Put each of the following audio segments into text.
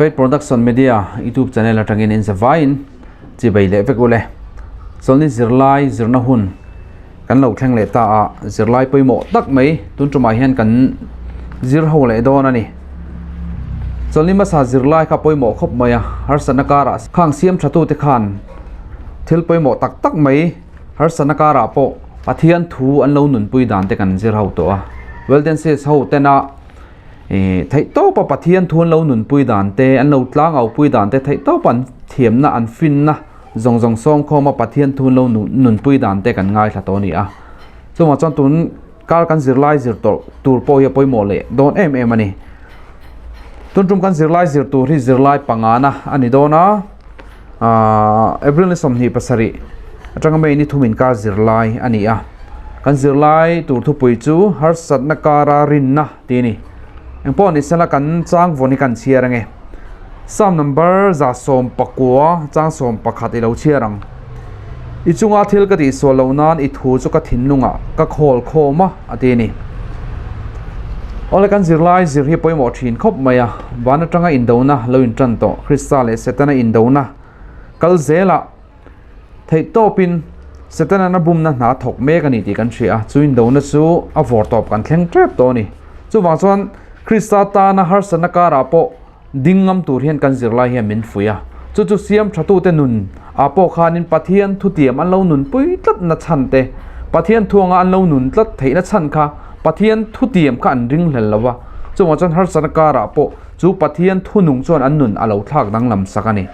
Faith Production Media YouTube channel atangin in zavaiin chi bei leh vek ule. Chawlhni zirlai zirna hun kan lo thleng leh ta a, zirlai pawimawh tak mai tun tumah hian kan zir ho leh dawn a ni. Chawlhni hmasa zirlai kha pawimawh khawp mai a, harsatna karah khang siam tha tute khan thil pawimawh tak tak mai harsatna karah pawh Pathian thu an lo nunpui dan te kan zir ho tawh a. Weldenses ho tena Ih theih tawpa Pathian thu an lo nunpui dan te, an lo tlangau-pui dan te, theih tawpa an thiamna, an finna zawng zawng sawmkhawma Pathian thu an lo nunpui dan te kan ngaithla tawh a ni a. Chungah chuan tun kar kan zirlai zir tawh tur pawh hi a pawimawh leh dawn em em a ni. Tun tum kan zirlai zir tur hi zirlai pangana a ni dawn a, aaa April ni 27 atanga May ni thum inkar zirlai a ni a. Kan zirlai tur thupui chu harsatna kara rinna tih a ni. Engpawh ni sela kan chang vawn hi kan chhiar ange. Psalm number 119 chang 11 i lo chhiar ang. I chunga thil ka tihsual loh nan i thu chu ka thinlungah ka khawl khawm a, a ti a ni. Awle kan zirlai zir hi pawimawh thin khawp mai a, van atanga indona lo intan tawh Krista leh Setana indona kal zelah theih tawpin Setana na bumna hna thawk mek a ni tih kan hria a, chu indona chu a vawr tawp kan thleng tep tawh a ni. Chuvang chuan Krista tana harsatna karah pawh ding ngam tur hian kan zirlai hian min fuih a, chu chu siam thatute nun ah pawh khanin Pathian thutiam an lo nunpui tlat na chhan te, Pathian thuanga an lo nun tlat theihna chhan kha Pathian thutiam kha an ringhlel lo va, chungah chuan harsatna karah pawh chu Pathian thunung chuan an nun a lo thlak danglam sak a ni.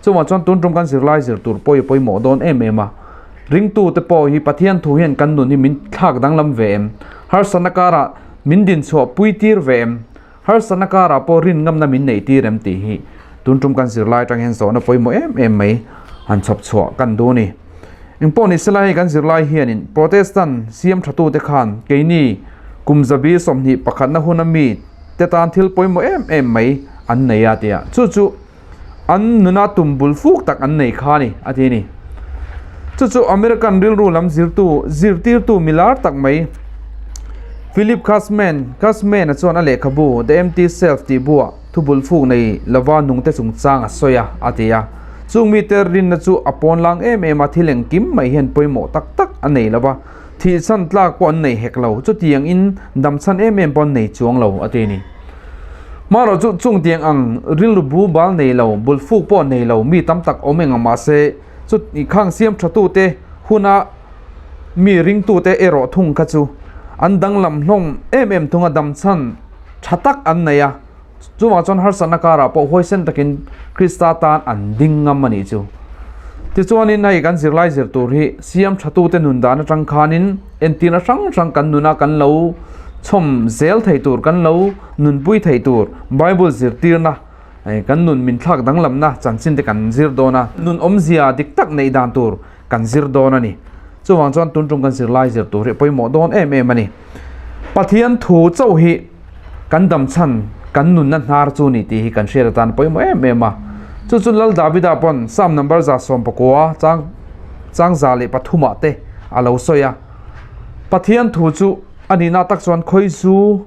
Chungah chuan tun tum kan zirlai zir tur pawh hi a pawimawh dawn em em a, ringtute pawh hi Pathian thu hian kan nun hi min thlak danglam ve em? Harsatna karah min dinchhuah pui tir ve em? Harsatna karah pawh rin ngamna min neih tir em tih hi tun tum kan zirlai atang hian zawhna pawimawh em em mai han chhawp chhuah kan duh a ni. Engpawh ni sela hei kan zirlai hianin Protestant siam thatute khan keini kum zabi 21 na huna mi te tan thil pawimawh em em mai an nei a tia chu chu an nuna tum bul fuk tak an nei kha a ni a ti a ni. Chu chu American rilru lam zirtu zirtirtu milar tak mai Philip Cushman Cushman a chuan a lehkhabu The Empty Self tih buah thu bul fuk nei lova nungte chungchang a sawi a a ti a. Chung mite rinna chu a pawn lang em em a thil engkim mai hian pawimawh tak tak a nei lova thih chhan tlak pawh an nei hek lo chutiang in dam chhan em em pawh an nei chuang lo a ti a ni. Hmarawh chu chung tiang ang rilru bu bal nei lo, bul fuk pawh nei lo mi tam tak awm eng ang mahse chu khang siam tha tute huna mi ringtute erawh thung kha chu an danglam hlawm em em thung a, dam chhan tha tak an nei a, chuvang chuan harsatna karah pawh huaisen takin Krista tan an ding ngam a nih chu. Tichuanin hei kan zirlai zir tur hi siam tha tute nun dan atang khanin entirna hrang hrang kan nuna kan lo chhawm zel thei tur, kan lo nunpui thei tur Bible zirtirna kan nun min thlak danglamna chanchin te kan zir dawn a, nun awmzia dik tak neih dan tur kan zir dawn a ni. Chuvang chuan tun tum kan zirlai zir tur hi a pawimawh dawn em em a ni. Pathian thu chauh hi kan dam chhan, kan nunna hnar chu ni tih hi kan hriat atan pawimawh em em a. Chu chu Lal Davida pawn Psalm number 119 chang chang 103 ah te a lo sawi a. Pathian thu chu a nihna tak chuan khawi zu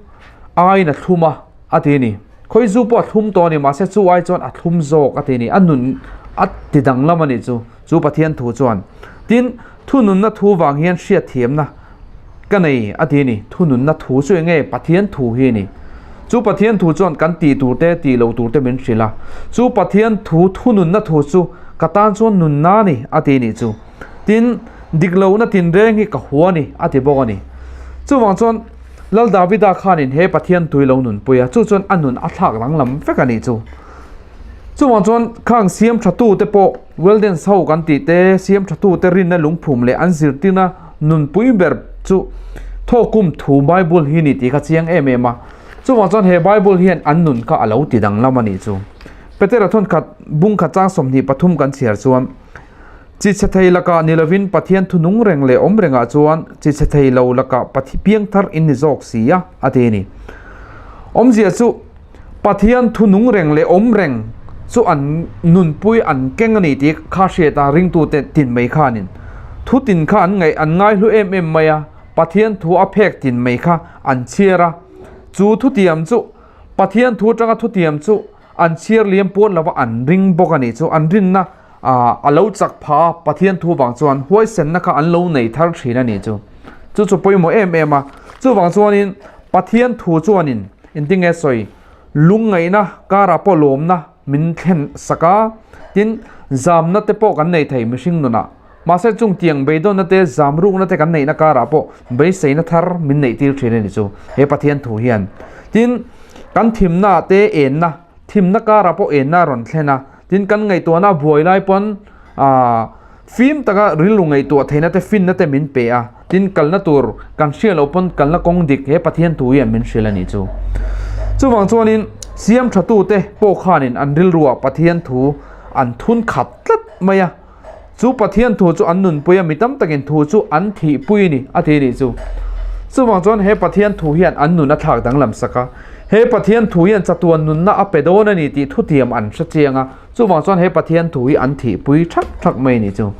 aiin a thlum a, a ti a ni. Khawi zu pawh a thlum tawh a ni, mahse chu ai chuan a thlum zawk a ti a ni. A nun a ti danglam a nih chu, chu Pathian thu chuan. Tin, thununna thu vang hian hriatthiamna ka nei a ti a ni. Thununna thu chu eng nge? Pathian thu hi a ni. Chu Pathian thu chuan kan tih tur te, tih loh tur te min hrilh a. Chu Pathian thu, thununna thu chu ka tan chuan nunna a ni a ti a nih chu. Tin, dik lohna tinreng hi ka hua a ni, a ti bawk a ni. Chuvang chuan Lal Davida khanin he Pathian tui lo nunpui a, chu chuan a nun a thlak danglam vek a nih chu. Chuvang chuan khang siam thatute pawh Weldens ho kan tih te, siam thatute rinna lungphum leh an zirtirna nunpui ber chu thawkum thu Bible hi ni tih kha chiang em em a. Chuvang chuan he Bible hian an nun kha a lo ti danglam a nih chu. Petera thawnkhat bung khat chang 23 kan chhiar chuan, Chi chhe thei lakah ni lovin Pathian thu nung reng leh awm rengah chuan chi chhe thei lo lakah Pathi piang thar in ni zawk si a, a ti a ni. Awmzia chu Pathian thu nung reng leh awm reng chu an nunpui an keng a ni tih kha hriat a ringtute tin mai khanin thu tin kha an ngaih an ngaihlu em em mai a, Pathian thu a phek tin mai kha an chhiar a, chu thutiam chu Pathian thu atanga thutiam chu. an chhiar liam puat lova an ring bawk a nih chu. An rinna a lo chak phah a, Pathian thu vang chuan huaisenna kha an lo nei thar thin a nih chu. Chu chu pawimawh em em a. Chuvang chuanin Pathian thu chuanin engtinge sawi lungngaihna karah pawh lawmna min thlen sak a, tin zamna te pawh kan nei thei mihring nunah. Mahse chung tiang beidawnna te zam rukna te kan neihna karah pawh beiseina thar min neih tir thin a ni chu he Pathian thu hian. Tin, kan thimna te enna, thimna karah pawh enna a rawn thlen a, tin kan ngaihtuahna a buai lai pawn aah fim taka rilru ngaihtuah theihna te finna te min pe a, tin kalna tur kan hria loh pawn kalna kawng dik he Pathian thu hian min hrilh a nih chu. Chuvang chuanin siam tha tute pawh khanin an rilruah Pathian thu an thun khat tlat mai a. Chu Pathian thu chu an nunpui a, mi tam takin thu chu an thihpui a ni, a ti a nih chu. Chuvang chuan he Pathian thu hian an nun a thlak danglam sak a, he Pathian thu hian chatuan nunna a pe dawn a ni tih thutiam an hre chiang a, chuvang chuan he Pathian thu hi an thihpui thak thak mai a nih chu.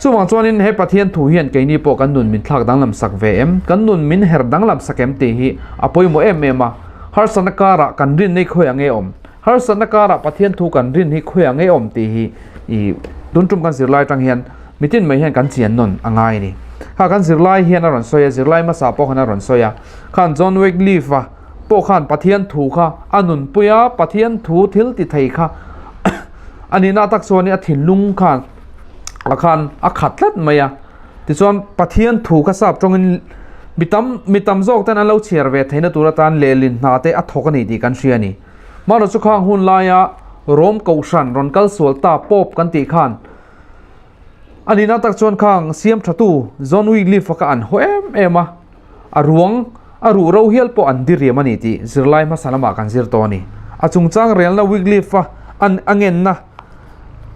Chuvang chuanin he Pathian thu hian keini pawh kan nun min thlak danglam sak ve em, kan nun min her danglam sak em tih hi a pawimawh em em a, harsatna karah kan rinna hi khawiah nge awm? Harsatna karah Pathian thu kan rin hi khawiah ngei awm tih hi i tun tum kan zirlai atang hian mitin mai hian kan chian nawn a ngai a ni. Kha kan zirlai hian a rawn sawi a, zirlai hmasa pawh khan a rawn sawi a, khan John Wycliffe a pawh khan Pathian thu kha a nunpui a, Pathian thu thil ti thei kha a nihna tak chuan a thinlung khan a khan a khat tlat mai a. Tichuan Pathian thu kha sap tawngin mi tam mi tam zawk ten an lo chhiar ve theihna tur atan lehlin hna te a thawk a ni tih kan hria a ni. Hmanraw chu khang hun laia Rom Kohhran rawn kal sual ta Pope kan tih khan a nihna tak chuan khang siam thatu John Wycliffe-a kha an haw em em a, a ruang a ruh ro hial pawh an diriam a ni tih zirlai hmasa lamah kan zir tawh a ni. A chungchang relna Wycliffe-a an a ngenna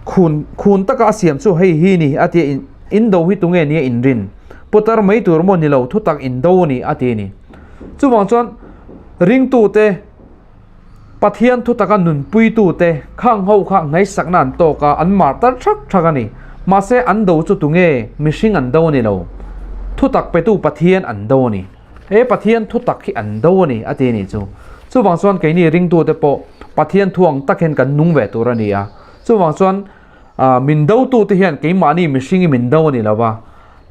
khun khun taka a siam chu hei hi ni a tia in do hi tunge nia inrin putar mai tur maw ni lo thutak indo a ni a ti a ni. Chuvang chuan ringtute Pathian thu taka nunpuitute khang ho kha ngaihsakna an tawk a, an mar tar thak thak a ni. Mahse an do chu tunge mihring an do a ni lo. Thutak petu Pathian an do a ni. He Pathian thutak hi an do a ni a ti a nih chu. Chuvang chuan keini ringtute pawh Pathian thu ang tak hian kan nung ve tur a ni a. Chuvang chuan min dotute hian keimahni mihring hi min do a ni lo va.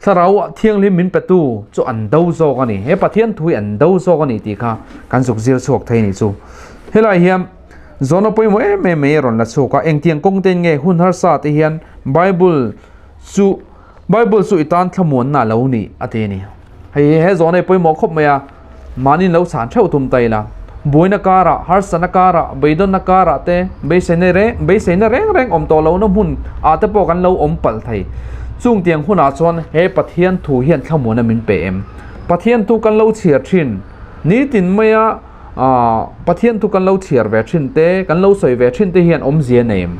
Thlarau Thianghlim min petu chu an do zawk a ni. He Pathian thu hi an do zawk a ni tih kha kan zuk zir chhuak thei a nih chu. Helai hian zawhna pawimawh em em mai a rawn la chhuak a, engtiang kawng ten nge hun harsa te hian Bible chu Bible chu i tan thlamuanna a lo ni a ti a ni. Hei hi he zawhna hi pawimawh khawp mai a, mahni lo chhan theuh tum ta ila. Buaina karah, harsatna karah, beidawnna karah te, beiseina reng beiseina reng reng awm tawh lohna hmun ah te pawh kan lo awm palh thei. Chung tiang hunah chuan he Pathian thu hian thlamuana min pe em? Pathian thu kan lo chhiar thin nitin maia ah Pathian thu kan lo chhiar ve thin te, kan lo sawi ve thin te hian awmzia nei em?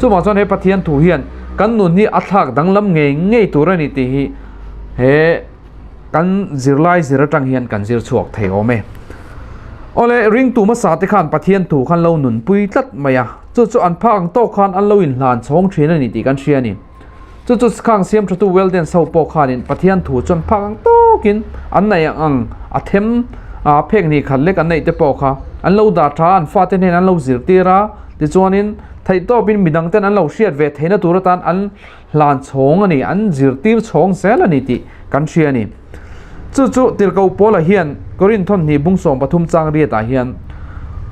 Chuvang chuan he Pathian thu hian kan nun hi a thlak danglam ngei ngei tur a ni tih hi he kan zirlai zir atang hian kan zir chhuak thei awm e. Awle, ringtu hmasa te khan Pathian thu khan lo nunpui tlat mai a, chu chu an phak ang tawk khan an lo inhlan chhawng thin a ni tih kan hria a ni. Chu chu khang siam thatu Weldens ho pawh khanin Pathian thu chuan phak ang tawkin an neih ang ang a them a phek hnih khat lek an neih te pawh kha an lo dah tha a, an fate hnen an lo zirtir a, tichuanin theihtawpin midang ten an lo hriat ve theihna tur atan an hlan chhawng a ni, an zirtir chhawng zel a ni tih kan hria a ni. Chu chu Tirhkoh Paula hian Korinthon hnih bung 13 chang riatah hian,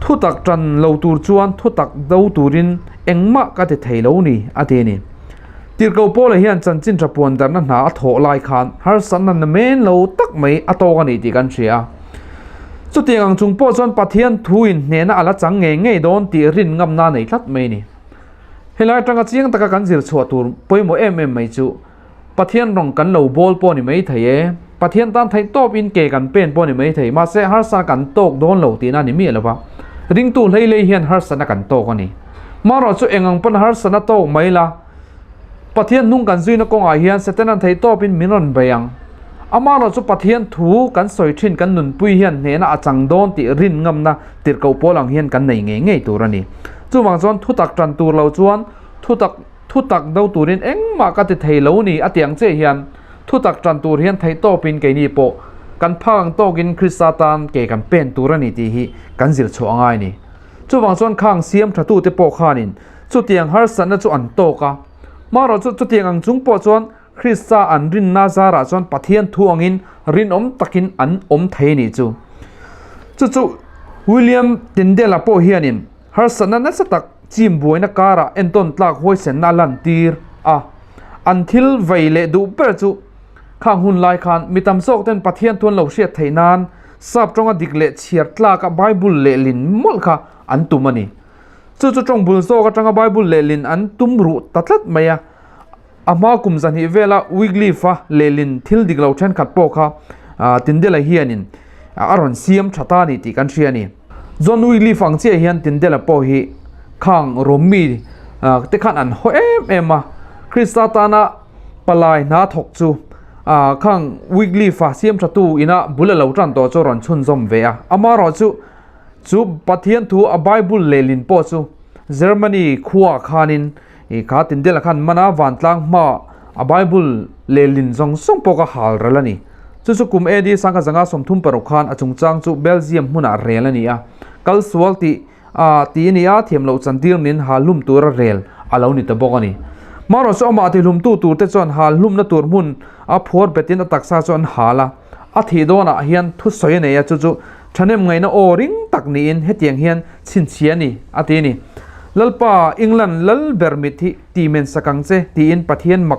Thutak tan lo tur chuan thutak do turin engmah ka ti thei lo ni, a ti a ni. Tirhkoh Paula hian chanchin tha puan darhna hna a thawh lai khan harsatna na men lo tak mai a tawk a ni tih kan hria a. Chutiang ang chung pawh chuan Pathian thuin hnehna a la chang ngei ngei dawn tih rin ngamna a nei tlat mai a ni. Helai atanga chiang taka kan zir chhuah tur pawimawh em em mai chu Pathian rawng kan lo bawl pawh ni mai thei e, Pathian tan theih tawp in ke kan pen pawh ni mai thei, mahse harsa kan tawk dawn lo tihna a ni miah lova, ringtu hlei lei hian harsatna kan tawk a ni. Hmanraw chu eng ang pawn harsatna tawk mai la, Pathian hnung kan zuina kawngah hian Setanan theih tawp in min rawn bei ang. Amaherawh chu Pathian thu kan sawi thin kan nunpui hian hnehna a chang dawn tih rin ngamna tirhkoh pawl ang hian kan nei ngei ngei tur a ni. Chuvang chuan thutak tan tur lo chuan thutak thutak do turin engmah ka ti thei lo ni a ti ang chiah hian thutak tan tur hian theihtawpin keini pawh kan phak ang tawkin Krista tan ke kan pen tur a ni tih hi kan zir chhuah a ngai a ni. Chuvang chuan khang siam thatute pawh khanin chutiang harsatna chu an tawk a. Marawh chu chutiang ang chung pawh chuan Krista an rinna zarah chuan Pathian thu angin rinawm takin an awm thei a nih chu. Chu chu William Tyndale-a pawh hianin harsatna nasa tak chim buaina karah entawn tlak huaisenna a lantir a. An thil vei leh duh ber chu khang hun lai khan mi tam zawk ten Pathian thu an lo hriat theih nan sap tawnga dik leh chhiar tlaka Bible lehlin mawlh kha an tum a ni. Chu chu tawng bul zawk atanga Bible lehlin an tum ruh ta tlat mai a. A hma kum zahnih vela Wycliffe-a lehlin thil dik lo thenkhat pawh kha Tyndale-a hianin a rawn siam tha ta a ni tih kan hria a ni. John Wycliffe ang chiah hian Tyndale-a pawh hi khang Rom-mi te khan an haw em em a, Krista tana palai hna thawk chu khang Wycliffe-a siam thatu ina bul a lo tan tawh chu a rawn chhunzawm ve a. Amaherawhchu chu Pathian thu a Bible lehlin pawh chu Germany khuaah khanin I kha Tyndale khan mana vantlang hma a Bible lehlin zawng zawng pawh ka hal ral a ni. Chu chu kum AD 1936 khan a chungchang chu Belgium hmunah rel a ni a. Kal sual tih a ti a ni a, thiam loh chantir nin hal hlum tura rel a lo ni ta bawk a ni. Marawh chu amah tihlumtu turte chuan hal hlumna tur hmun a phuar betin a taksa chu an hal a. A thih dawnah hian thusawi a nei a, chu chu thahnem ngaihna aw ring tak niin hetiang hian chhinchhia a ni, a ti a ni. Lalpa, England lal ber mit hi ti men sak ang che, tiin Pathian mak,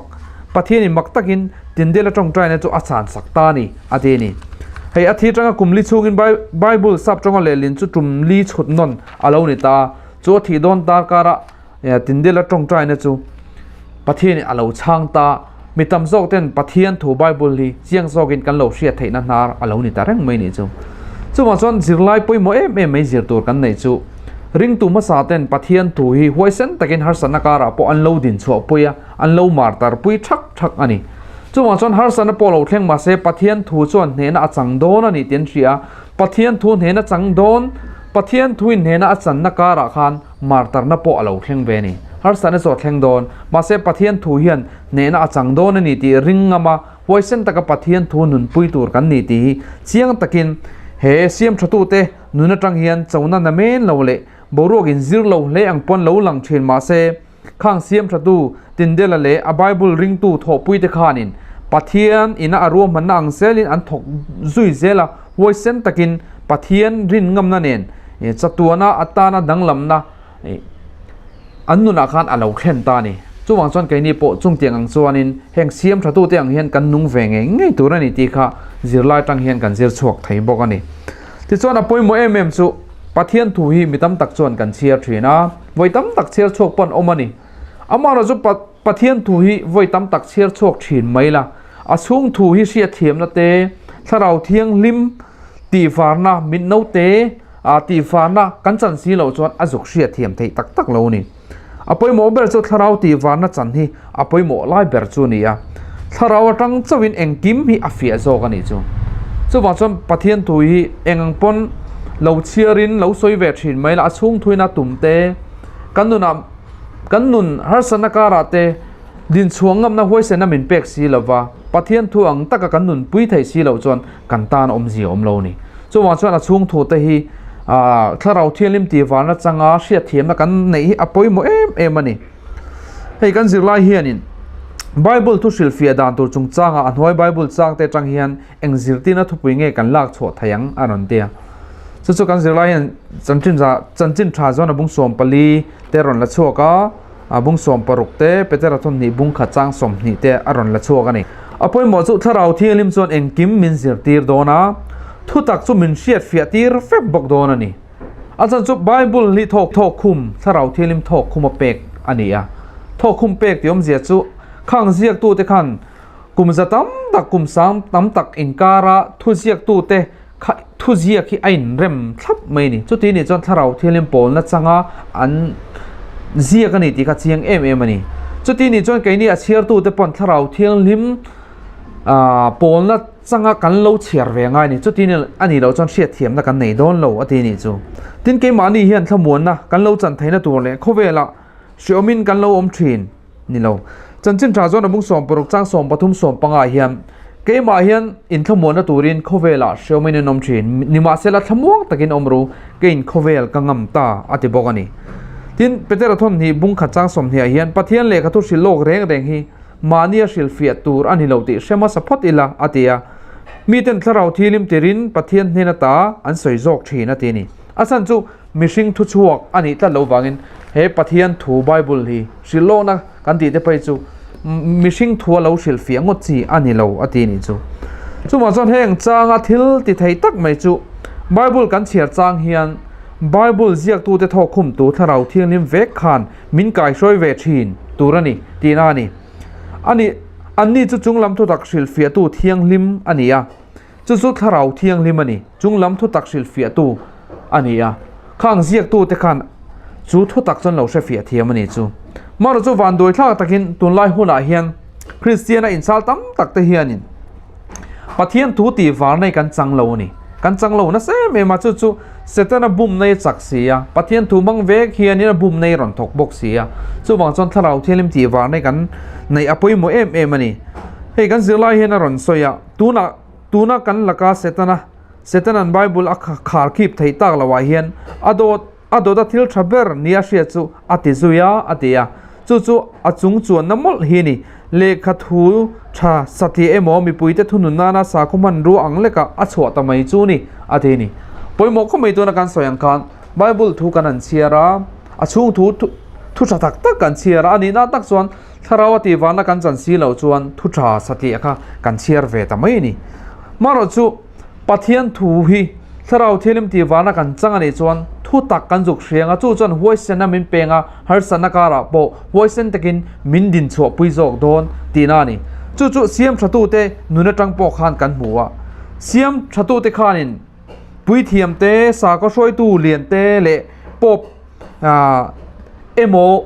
Pathianin mak takin Tyndale-a tawngtaina chu a chhan sak ta a ni, a ti a ni. Hei a thi atanga kum li chhungin Bible sap tawnga lehlin chu tum li chhut nawn a lo ni ta a, chu a thih dawn darkara Tyndale-a tawngtaina chu Pathianin a lo chhang ta. Mi tam zawk ten Pathian thu Bible hi chiang zawkin kan lo hriat theihna hnar a lo ni ta reng mai nih chu. Chuvang chuan zirlai pawimawh em em mai zir tur kan neih chu ringtu hmasa ten Pathian thu hi huaisen takin harsatna karah pawh an lo din chhuah pui a, an lo mar tar pui thak thak a ni. Chuvang chuan harsatna pawh lo thleng mahse Pathian thu chuan hnehna a chang dawn a ni tih an hria a, Pathian thu hnehna chang dawn, Pathian thuin hnehna a channa karah khan Martarna pawh a lo thleng ve a ni. Harsatna chu a thleng dawn. Mahse, Pathian thu hian hnehna a chang dawn a ni tih ring ngam a, huaisen taka Pathian thu nunpui tur kan ni tih hi chiang takin he siamthatute nun atang hian chona na men lo leh boruak in zir lo hle ang pawn lo lang thin. Mahse, khang siamthatu Tyndale-a leh a Bible ringtu thawhpuite khanin Pathian ina a ruahmanna ang zelin an thawk zui zel a, huaisen takin Pathian rin ngamna nen chatuana atana danglamna an nunah khan a lo thlen ta a ni. Chuvang chuan keini pawh chungtiang ang chuanin heng siam thatute ang hian kan nung ve ngei ngei tur a ni tih kha zirlai atang hian kan zir chhuak thei bawk a ni. Tichuan a pawimawh em em chu Pathian thu hi mi tam tak chuan kan chhiar thin a, vawi tam tak chhiar chhuak pawh an awm a ni. Amaherawhchu Pathian thu hi vawi tam tak chhiar chhuak thin mai la, a chhung thu hi hriatthiamna te, thlarau thianghlim tihvarna, mitno te tihvarna kan chan si loh chuan a zuk hriatthiam theih tak tak lo a ni. A pawimawh ber chu thlarau tihvarna chan hi a pawimawh lai ber chu a ni a, thlarau atang chauhin engkim hi a fiah zawk a nih chu. Chuvang chuan Pathian thu hi eng ang pawn lo chhiarin lo sawi ve thin mai la, a chhung thuin a tum te, kan nunah Kan nun harsatna karah te dinchhuah ngamna huaisena min pek si lova, Pathian thu ang taka kan nunpui theih si loh chuan kan tan awmzia awm lo a ni. Chuvang chuan a chhung thu te hi Thlarau Thianghlim tih varna changa hriatthiamna kan neih hi a pawimawh em em a ni. Hei kan zirlai hianin Bible thu hrilhfiah dan tur chungchanga a hnuai Bible chang te atang hian eng zirtirna thupui nge kan lak chhuah thei ang a rawn ti a. Chu chu kan zirlai hian chanchin za chanchin tha zawn a bung 14 te a rawn la chhuak a, a bung 16 te Petera thawmhnih bung khat chang 20 te a rawn la chhuak a ni. A pawimawh chu Thlarau Thianghlim chuan engkim min zirtir dawn a, thutak chu min hriatfiah tir vek bawk dawn a ni. A chan chu Bible hi thawk thawk khum, Thlarau Thianghlim thawk khum a pek a ni a. Thawk khum pek tih awmzia chu khang ziaktute khan Kum za tam tak, kum sang tam tak inkara thuziaktute kha thuziak hi a inrem thlap mai a ni. Chuti nih chuan Thlarau Thianghlim pawlna changa an ziak a ni tih kha chiang em em a ni. Chuti nih chuan keini a chhiartute pawn Thlarau Thianghlim pawlna changa kan lo chhiar ve ngai a ni. Chuti a nih loh chuan hriatthiamna kan nei dawn lo a ti a nih chu. Tin, keimahni hian thlamuanna kan lo chan theihna tur leh khawvelah hreawmin kan lo awm thin. Ni lo. Chanchin tha chuan a bung 16 chang 13 15 hian Keimah hian inthlamuanna turin khawvelah hreawmin in awm thin, nimahsela thlamuang takin awm ru, keiin khawvel ka ngam ta, a ti bawk a ni. Tin, Petera thawmhnih bung khat chang sawmhniah hian Pathian lehkha thu hrilh lawk reng reng hi mahnia hrilhfiah tur a ni lo tih hre hmasa phawt ila, a ti a. Miten thlarau thilim tirin Pathian hnen ata an sawi zawk thin, a ti a ni. A chhan chu mihring thuchhuak a nih tlat lo vangin he Pathian thu Bible hi hrilh lawkna kan tih te phei chu mihring thua lo hrilhfiah ngawt chi a ni lo a ti nih chu. Chuvang chuan heng changa thil ti thei tak mai chu Bible kan chhiar chang hian Bible ziaktute thawkkhumtu Thlarau Thianghlim vek khan min kaihruai ve thin tur a ni tihna a ni. Ani anni chu chunglam thutak hrilhfiahtu thianghlim a ni a. Chu chu Thlarau Thianghlim a ni. Chunglam thutak hrilhfiahtu a ni a. Khang ziaktute khan chu thutak chuan lo hrefiah thiam a ni chu. Marawh chu vanduai thlak takin tunlai hunah hian Kristiana inchal tam tak te hianin Pathian thu tih var nei kan chang lo a ni. Kan chang lo nasa em em a, chu chu Setana bum nei a chak si a, Pathian thu hmang vek hianin a bum nei rawn thawk bawk si a. Chuvang chuan Thlarau Thianghlim tih var nei kan neih a pawimawh em em a ni. Hei kan zirlai hian a rawn sawi a. Tunah, tuna kan laka Setana, Setanan Bible a khar khip theih tak loah hian a dawt, a dawt a thil tha ber nia hriat chu a ti zui a, a ti a. Chu chu a chung chuanna mawlh hi a ni. Lehkha thu tha satliah emaw mipuite thunun nana sakhaw hmanrua ang lekah a chhuah ta mai chu ni, a ti a ni. Pawimawh khawp mai tuna kan sawi ang khan Bible thu kan han chhiar a, a chhung thu thu tha tak tak kan chhiar a, a nihna tak chuan Thlarau a tih vana kan chan si loh chuan thu tha satliah kha kan chhiar ve ta mai a ni. Marawh chu Pathian thu hi Thlarau Thianghlim tih vana kan chang a nih chuan thu tak kan zuk hriang a, chu chuan huaisena min peng a, harsatna karah pawh huaisen takin min din chhuah pui zawk dawn tihna a ni. Chu chu siam thatute nun atang pawh khan kan hmu a, siam thatute khanin puithiamte, sakhaw hruaitu liante leh Pope emaw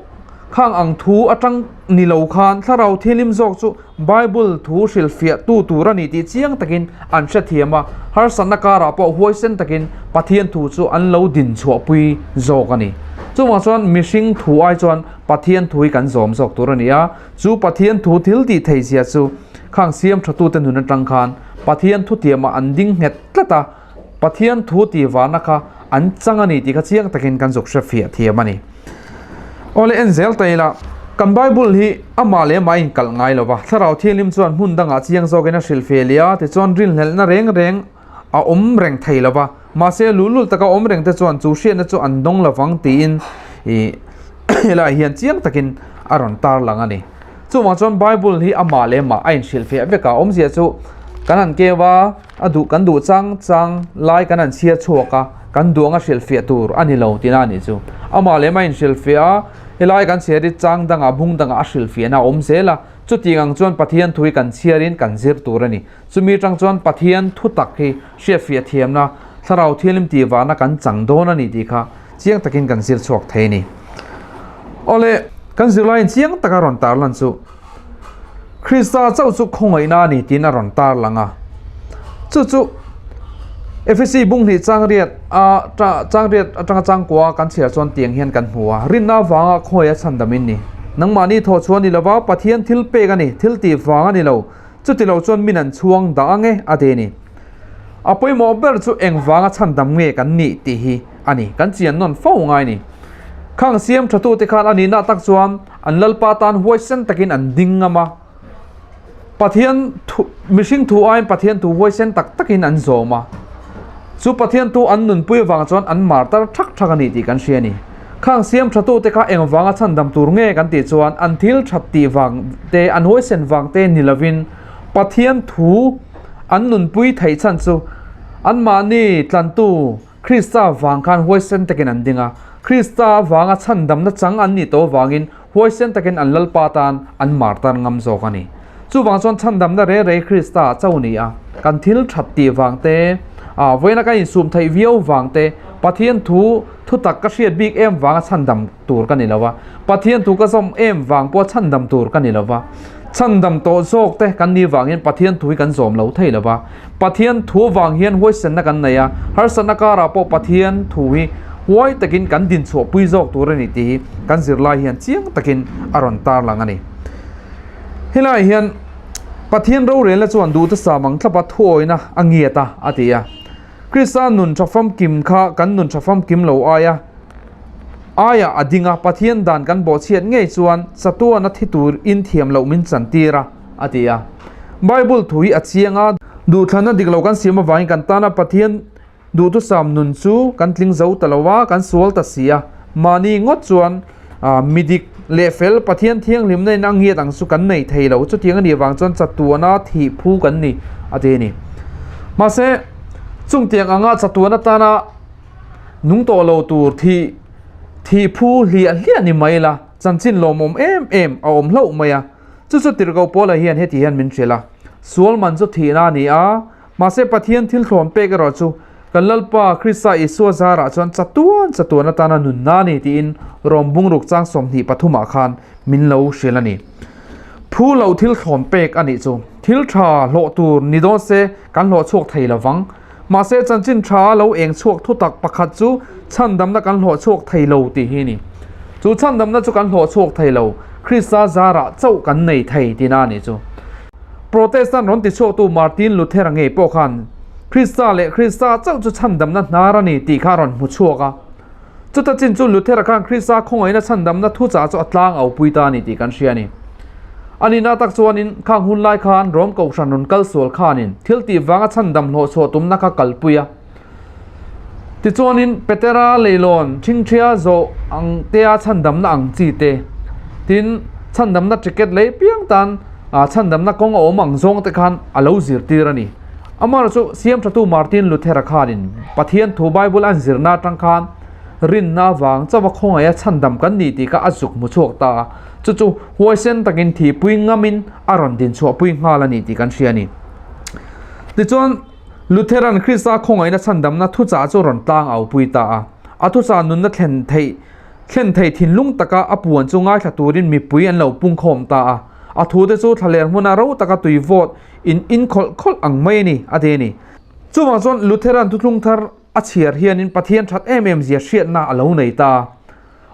khang ang thu atang ni lo khan Thlarau Thianghlim zawk chu Bible thu hrilhfiah tu tur a ni tih chiang takin an hrethiam a, harsatna karah pawh huaisen takin Pathian thu chu an lo din chhuahpui zawk a ni. Chuvang chuan mihring thu ai chuan Pathian thu hi kan zawm zawk tur a ni a, chu Pathian thu thil tih thei zia chu khang siam thatute nun atang khan Pathian thutiamah an ding nghet tlat a, Pathian thu tih vana kha an chang a ni tih kha chiang takin kan zuk hre fiah thiam a ni. Awle en zel ta ila, kan Bible hi amah leh amah a inkalh ngai lo va, Thlarau Thianghlim chuan hmun dangah chiang zawkin a hrilh fe leh a, tichuan rinhlelhna reng reng a awm reng thei lo va, mahse luhlul taka awm reng te chuan chu hriatna chu an dawng lo vang tiin ih helaiah hian chiang takin a rawn tarlang a ni. Chuvang chuan Bible hi amah leh amah a inhrilhfiah vek a, awmzia chu kan han keu a, A duh kan duh chang chang lai kan han chhiar chhuak a, kan duh anga hrilhfiah tur a ni lo tihna a nih chu. Amah leh mah inhrilhfiah a, helai kan chhiar hi chang dangah bung dangah a hrilhfiahna a awm zel a, chutiang ang chuan Pathian thu hi kan chhiarin kan zir tur a ni. Chumi atang chuan Pathian thu tak hi hriatfiah thiamna, Thlarau Thianghlim tih vana kan chang dawn a ni tih kha chiang takin kan zir chhuak thei a ni. Awle, kan zirlaiin chiang taka rawn tarlan chu. Krista chauh chu khawngaihna a ni tiin a rawn tar lang a. Chu chu Efesi bunghnih changriat a changriat atanga changkua kan chhiar chuan tiang hian kan hmu a, Rinna avanga khawi a chhandam in ni. Nangmahni thawh chhuah a ni lova, Pathian thil pek a ni, thil tih vang a ni lo. Chuti lo chuan min an chhuang dah ang e, a ti a ni. A pawimawh ber chu engvanga chhandam nge kan nih tih hi a ni. Kan chian nawn fo ngai a ni. Khang siam thatute khan a nihna tak chuan An Lalpa tan huaisen takin an ding ngam a, Pathian thu, mihring thu aiin Pathian thu huaisen tak takin an zawm a. Chu Pathian thu an nunpui avang chuan an mar tar thak thak a ni tih kan hria a ni. Khang siam thatute kha engvanga chhandam tur nge kan tih chuan an thil that tih vang te, an huaisen vang te ni lovin Pathian thu an nunpui theih chhan chu anmahni tlantu Krista vang khan huaisen takin an ding a, Krista vanga chhandamna chang an nih tawh vangin huaisen takin an Lalpa tan an mar tar ngam zawk a ni. Chuvang chuan chhandamna re re Krista cho ni a, kan thil that tih vang te, a vawiina kan insum theih viau vang te, Pathian thu thutak ka hriat bik em vanga chhandam tur ka ni lo va, Pathian thu ka zawm em vang pawha chhandam tur ka ni lo va, chhandam tawh zawk te kan nih vangin Pathian thu hi kan zawm lo thei lo va. Pathian thu vang hian huaisenna kan nei a, harsatna karah pawh Pathian thu hi huai takin kan dinchhuahpui zawk tur a ni tih hi kan zirlai hian chiang takin a rawn tarlang a ni. Helaiah hian Pathian rorelna chuan duhte sa mang thlapa thuawina a ngiat a, a ti a. Krista nun tha famkim kha kan nun tha famkim lo aia aiah a ding a, Pathian dan kan bawhchhiat ngei chuan chatuana thi tur in thiam loh min chantir a, a ti a. Bible thu hi a chiang a, duhthlanna dik lo kan siam avangin kan tana Pathian Duhthusam nun chu kan tling zo ta lo a, kan sual ta si a. Mahni ngawt chuan mi dik leh fel Pathian thianghlimna in a ngiat ang chu kan nei thei lo. Chutiang a nih avang chuan chatuana thih phu kan ni a ti a ni. Mahse, chungtiang anga chatuan atana nung tawh lo tur thih thih phu hliah hliah ni mai la, chanchin lawmawm em em a awm hlauh mai a. Chu chu tirhkoh Paula hian heti hian min hrilh a, Sual man chu thihna a ni a, Mahse Pathian thil thlawn pek erawh chu kan Lalpa Krista Isua zarah chuan chatuan chatuan atana nunna a ni tiin Rom bungruk chang 23 ah khan min lo hrilh a ni. Phu loh thil thlawn pek a nih chu thil tha hlawh tur ni dawn se kan hlawh chhuak thei lo vang. Mahse chanchin tha a lo eng chhuak thutak pakhat chu chhandamna kan hlawh chhuak thei lo tih hi a ni. Chu chhandamna chu kan hlawh chhuak thei lo, Krista zarah chauh kan nei thei tihna a nih chu. Protestant rawn tichhuaktu Martin Luther-a ngei pawh khan Krista leh Krista chauh chu chhandamna hnar a ni tih kha a rawn hmu chhuak a. Chuta chin chu Luther-a khan Krista khawngaihna chhandamna thuchah chu a tlang au pui ta a ni tih kan hria a ni. A nihna tak chuanin khang hun lai khan Rom Kohhran rawn kal sual khanin thil tih vanga chhandam hlawhchhuah tumna kha kalpui a. Tichuanin Petera leilawn ṭhingṭhia zawh ang tea chhandamna ang chi te, tin chhandamna ticket lei piang tan chhandamna kawng a awm ang zawng te khan a lo zirtir a ni. Amaherawhchu siamṭhatu Martin Luther-a khanin Pathian thu Bible an zirna aṭang khan rinna avang chauha khawngaiha chhandam kan ni tih kha a zuk hmu chhuak ta a, chu chu huaisen takin thihpui ngamin a rawn dinchhuahpui nghal a ni tih kan hria a ni. Tichuan. Lutheran Krista khawngaihna chhandamna thuchah chu rawn tlang aupui ta a. A thuchah nunna thlen theih thlen thei thinlung taka a puan chu ngaithla turin mipui an lo pungkhawm ta a. A thute chu thlaler hmuna ro taka tui vawt in in khawlh khawlh ang mai a ni, a ti a ni. Chuvang chuan Lutheran thuthlung thar a chhiar hianin Pathian that em em zia hriatna a lo nei ta a.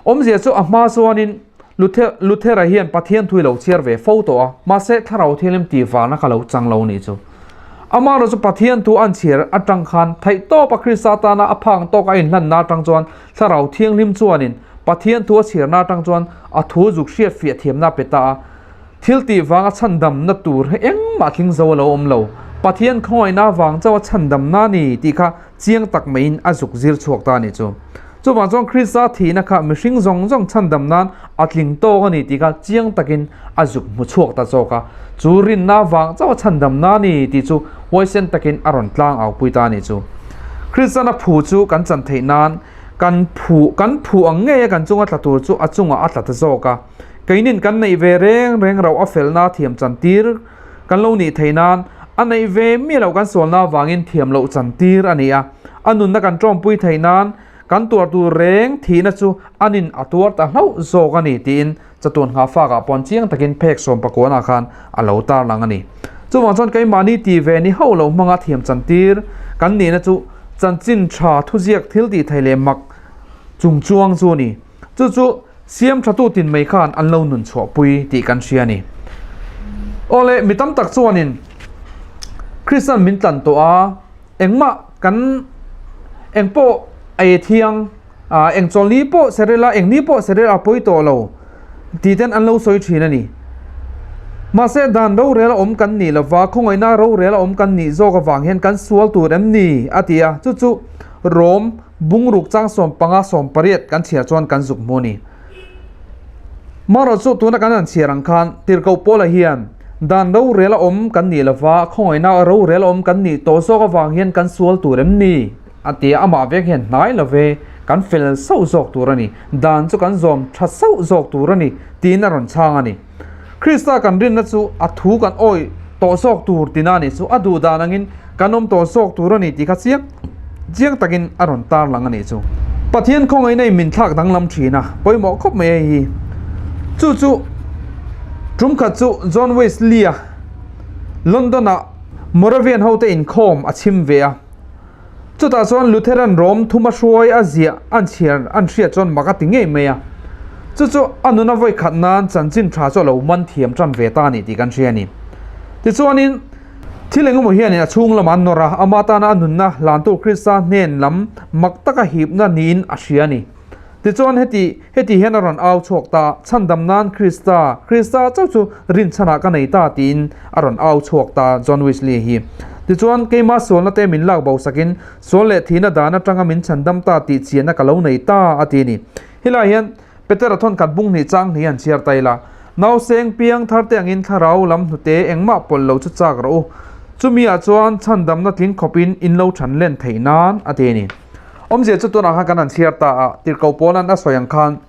Awmzia chu a hma chuanin Luther Luthera hian Pathian thu i lo chhiar ve fo tawh a, mahse thlarau thianghlim tih varna kha lo chang lo nih chu. Amaherawh chu Pathian thu an chhiar atang khan theihtawp a Krista tana a phang tawk a inhlanna atang chuan thlarau thianghlim chuanin Pathian thu a chhiarna atang chuan a thu zuk hriat fiah thiamna a pe ta a. Thil tih vanga chhandamna tur hi engmah tling zo a lo awm lo. Pathian khawngaihna vang chauha chhandamna a ni tih kha chiang tak maiin a zuk zir chhuak ta a nih chu. Chuvang chuan Krista thihna kha mihring zawng zawng chhandam nan a tling tawk a ni tih kha chiang takin a zuk hmu chhuak ta zawk a. Chu rinna vang chauha chhandamna a ni tih chu huaisen takin a rawn tlang au pui ta a nih chu. Kristan a phu chu kan chan theih nan kan phu kan phu ang ngei a kan chunga tla tur chu a chungah a tla ta zawk a. Keinin kan neih ve reng reng rauh a felna thiam chantir kan lo nih theih nan a neih ve miah loh kan sualna avangin thiam loh chantir a ni a. A nunna kan tawmpui theih nan kan tuar tur reng thihna chu anin a tuar ta hlauh zawk a ni tiin chatuan nghahfakah pawn chiang takin phek sawmpakuanah khan a lo tarlang a ni. Chuvang chuan keimahni tih ve ni hauh loh hmanga thiam chantir kan nihna chu chanchin tha thuziak thil tih thei leh mak chungchuang chu a ni. Chu chu siam thatu tin mai khan an lo nun chhuahpui tih kan hria a ni. Awle mi tam tak chuanin Kristian min tlan tawh a, engmah kan eng pawh ei thiang ah eng chawlni pawh serela eng ni pawh serela a pawi tawh lo tih ten an lo sawi thin a ni. Mahse dan rorel a awm kan nih lova khawngaihna rorel a awm kan nih zawk avang hian kan sual tur em ni a ti a, chu chu Rom Bungruk chang 15 18 kan chhiar chuan kan zuk hmu a ni. Marawh chu tuna kan han chhiar ang khan Tirhkoh Paula hian dan rorel a awm kan nih lova khawngaihna rorel a awm kan nih tawh zawk avang hian kan sual tur em ni a ti a, amah vek hian hnai love kan fel sauh zawk tur a ni, dan chu kan zawm tha sauh zawk tur a ni tiin a rawn chhang a ni. Krista kan rinna chu a thu kan awih tawh zawk tur tina a nih chu a duh dan angin kan awm tawh zawk tur a ni tih kha chiang chiang takin a rawn tarlang a nih chu. Pathian khawngaihna in min thlak danglam thin a, pawimawh khawp mai hei hi. Chu chu tum khat chu John Wesley-a London-ah Moravian hote inkhawm a chhim ve a. Chutah chuan Lutheran Rom thuma hruai a ziah an chhiar an hriat chuan mak a ti ngei mai a. Chu chu a nuna vawi khat nan chanchin tha chu a lo man thiam tan ve ta a ni tih kan hria a ni. Tichuanin, thil engemaw hianin a chhung lamah an nawr a, ama tana a nunna hlantu Krista hnen lam mak taka hipna niin a hria a ni. Tichuan, heti heti hian a rawn au chhuak ta, Chhandam nan Krista, Krista chauh chu rinchhanah ka nei ta tiin a rawn au chhuak ta John Wesley hi. Tichuan, keima sualna te min lak bo sakin sual leh thihna dan atanga min chhandam ta tih chianna ka lo nei ta a ti a ni. Helaiah hian Petera thawn khat bung hnih chang hnih an chhiar ta ila, Nauseng piang thar te angin thlarau lam hnute engmah pawlh lo chu chak rawh u. Chumi ah chuan chhandamna tling khawpin in lo than len theih nan a ti a ni. Awmzia chu tunah khan kan han chhiar ta a, tirhkoh pawn an a sawi ang khan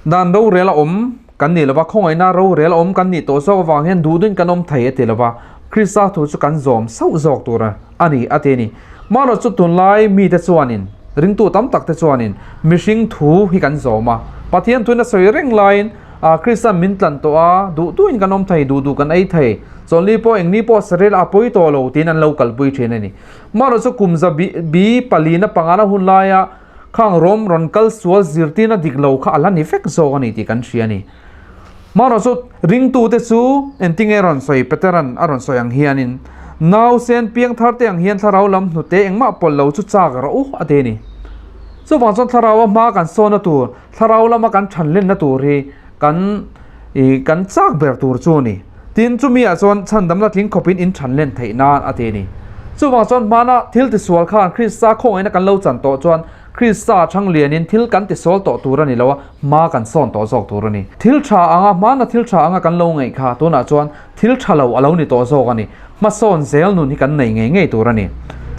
dan rorel a awm kan nih lova, khawngaihna rorel a awm kan nih tawh zawk avang hian duh duhin kan awm thei a ti lova, Krista thu chu kan zawm sauh zawk tur a ni a ti a ni. Marawh chu tunlai mite chuanin, ringtu tam tak te chuanin mihring thu hi kan zawm a, Pathian thuin a sawi reng laiin Krista min tlan tawh a, duh duhin kan awm thei, duh duh kan ei thei, chawlhni pawh engni pawh saril a pawi tawh lo tiin an lo kalpui thin a ni. Marawh chu kum za bi palina pangana hun laia khang rawm rawn kal sual zirtirna dik lo kha a la ni vek zawk a ni tih kan hria a ni. Marawh chu ringtute chu engtinge rawn sawi Peteran a rawn sawi ang hianin nausen piangthar te ang hian thlarau lam hnute engmah pawlh lo chu chak rawh u a ti a ni. Chuvang chuan thlaraua hma kan sawnna tur, thlarau lama kan thanlenna tur hi kan ih kan chak ber tur chu a ni. Tin, chumi ah chuan chhandamna tling khawpin in thanlen theih nan a ti a ni. Chuvang chuan hmana thil tisual khan Krista khawngaihna kan lo chan tawh chuan Krista chhang lianin thil kan tisual tawh tur a ni lo a, hma kan sawn tawh zawk tur a ni. Thil tha anga hmana thil tha anga kan lo ngaih kha tunah chuan thil tha lo a lo ni tawh zawk a ni. Hmasawn zel nun hi kan nei ngei ngei tur a ni.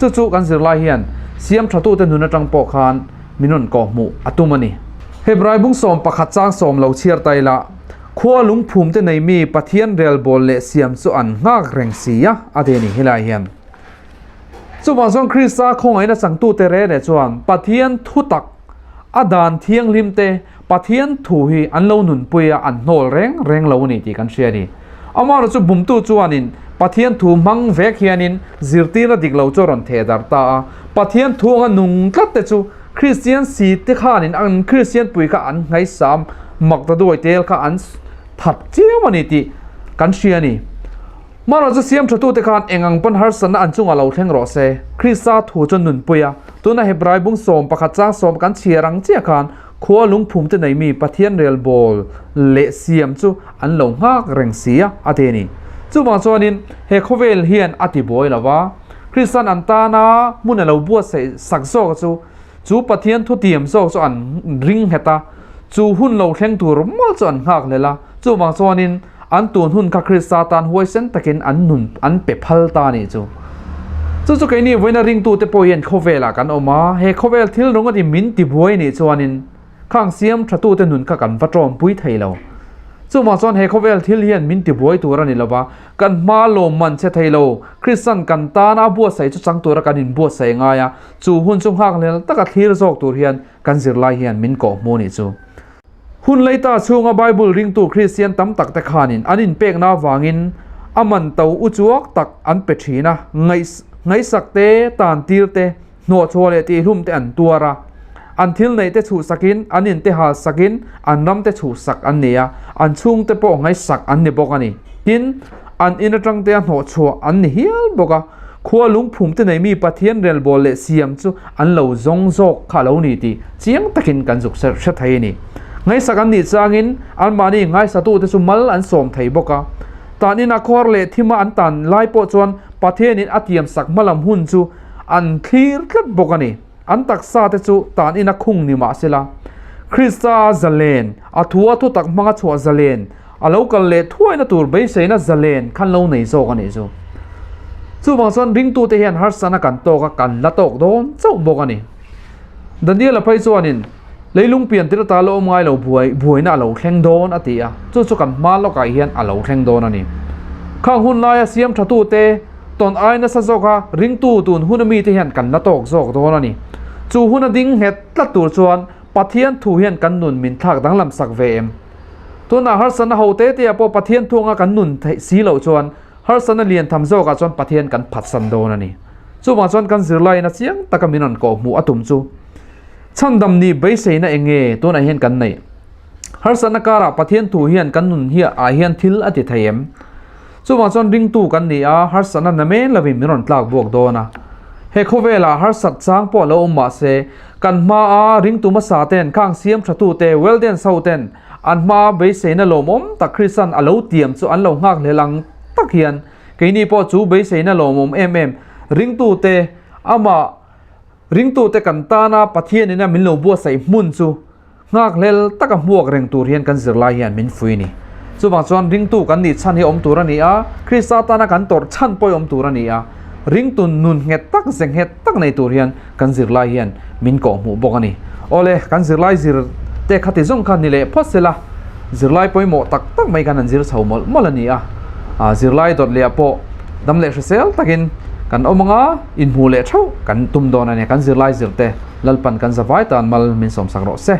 Chu chu kan zirlai hian siam thatute nun atang pawh khan min rawn kawhhmuh a tum a ni. Hebrai bung 11 chang sawm lo chhiar ta ila, Khua lungphum te nei mi Pathian relbawl leh siam chu an nghak reng si a, a ti a ni helai hian. Chuvang chuan Krista khawngaihna changtute re re chuan Pathian thutak, a dan thianghlim te Pathian thu hi an lo nunpui a, an hnawl reng reng lo a ni tih kan hria a ni. Amaherawhchu chu bumtu chuanin Pathian thu hmang vek hianin zirtirna dik lo chu a rawn theh darh ta a. Pathian thu anga nung tlat te chu Kristian si te khanin an Kristian pui kha an ngaisam mak ta duai tel kha an that chiam a ni tih kan hria a ni. Hmanraw chu siam thatute khan eng ang pawn harsatna an chungah lo thleng rawh se, Krista thu chu nunpui a. Tuna Hebrai bung 11 chang sawm kan chhiar ang chiah khan khua lungphum te nei mi Pathian relbawl leh siam chu an lo nghak reng si a, a ti a ni. Chuvang chuanin he khawvel hian a ti buai lo va, Kristan an tana hmun a lo buatsaih sak zawk chu, chu Pathian thutiam zawk chu an ring nghet a, chu hun lo thleng tur mawlh chu an nghak hlel a. Chuvang chuanin an tun hun kha Krista tan huaisen takin an nun an pe phal ta a nih chu. Chu chu keini vawiina ringtute pawh hian khawvelah kan awm a, he khawvel thil rawng ati min ti buai nih chuanin khang siam thatute nun kha kan va tawmpui thei lo. Chuvang chuan he khawvel thil hian min ti buai tur a ni lova, kan hma lawm man che thei lo, Kristan kan tana a buatsaih chu chang tura kan inbuatsaih ngai a, chu hun chu nghakhlel taka thlir zawk tur hian kan zirlai hian min kawhhmuh nih chu. Hun leita chhunga Bible ringtu Kristian tam tak te khanin an inpekna avangin a man to uchuak tak an pe thin a, ngaihsak te, tantir te, hnawhchhuah leh tihhlum te an tuar a. An thil neih te chhuhsakin, an in te halsakin, an ram te chhuhsak an ni a, an chhungte pawh ngaihsak an ni bawk a ni. Tin, an in atang te a hnawhchhuah an ni hial bawk a. Khua lungphum te nei mi Pathian relbawl leh siam chu an lo zawng zawk kha a lo ni tih chiang takin kan zuk hre thei a ni. Ngaihsak an nih changin anmahni ngaisatute chu mal an sawm thei bawk a. Tan ina khuar leh thima an tan lai pawh chuan Pathianin a tiamsak hmalam hun chu an thlir tlat bawk a ni. An taksa te chu tan ina khung ni mah sela, Krista zalen, a thua thutak hmanga chhuah zalen, A lo kal leh thuaina tur beiseina zalen khan lo nei zawk a nih chu. Chuvang chuan ringtute hian harsatna kan tawk a, kan la tawk dawn chauh bawk a ni. Daniel-a phei chuanin leilung pian tir ata la awm ngai lo buai buaina a lo thleng dawn a ti a, chu chu kan hma lawkah hian a lo thleng dawn a ni. Khang hun laia siam thatute tawn ai nasa zawka ringtu tun huna mite hian kan la tawk zawk dawn a ni. Chu huna ding nghet tlat tur chuan Pathian thu hian kan nun min thlak danglam sak ve em? Tunah harsatna ho te te ah pawh Pathian thuanga kan nun theih si loh chuan harsatna lian tham zawkah chuan Pathian kan phatsan dawn a ni. Chuvang chuan kan zirlaiin a chiang taka min rawn kawh hmuh a tum chu chhandam nih beiseina eng nge tunah hian kan neih? Harsatna karah Pathian thu hian kan nun hi ah hian thil a ti thei em? Chuvang chuan ringtu kan ni a, harsatna namen lovin min rawn tlak buak dawn a. He khawvelah harsat chang pawh lo awm mah se, kan hmaa ringtu hmasa ten, khang siam thatute, Weldens ho ten an hmaa beiseina lawmawm tak Krista'n a lo tiam chu an lo nghak hlel ang tak hian keini pawh chu beiseina lawmawm em em ringtute amah ringtute kan tana Pathianina min lo buatsaih hmun chu Nghakhlel taka hmuak reng tur hian kan zirlai hian min fui a ni. Chuvang chuan ringtu kan nih chhan hi awm tur a ni a, Krista tana kan tawrh chhan pawh hi awm tur a ni a, ringtu nun nghet tak, ze nghet tak nei tur hian kan zirlai hian min kawhhmuh bawk a ni. Awle, kan zirlai zir te kha ti zawng kha ni leh phawt sela, zirlai pawimawh tak tak mai khan an zir chho mawlh mawlh a ni a, zirlai dawt leh ah pawh dam leh hrisel takin kan awm anga inhmuh leh theuh kan tum dawn a ni, kan zirlai zir te. Lalpan kan zavai tan mal min sawmsak rawh se.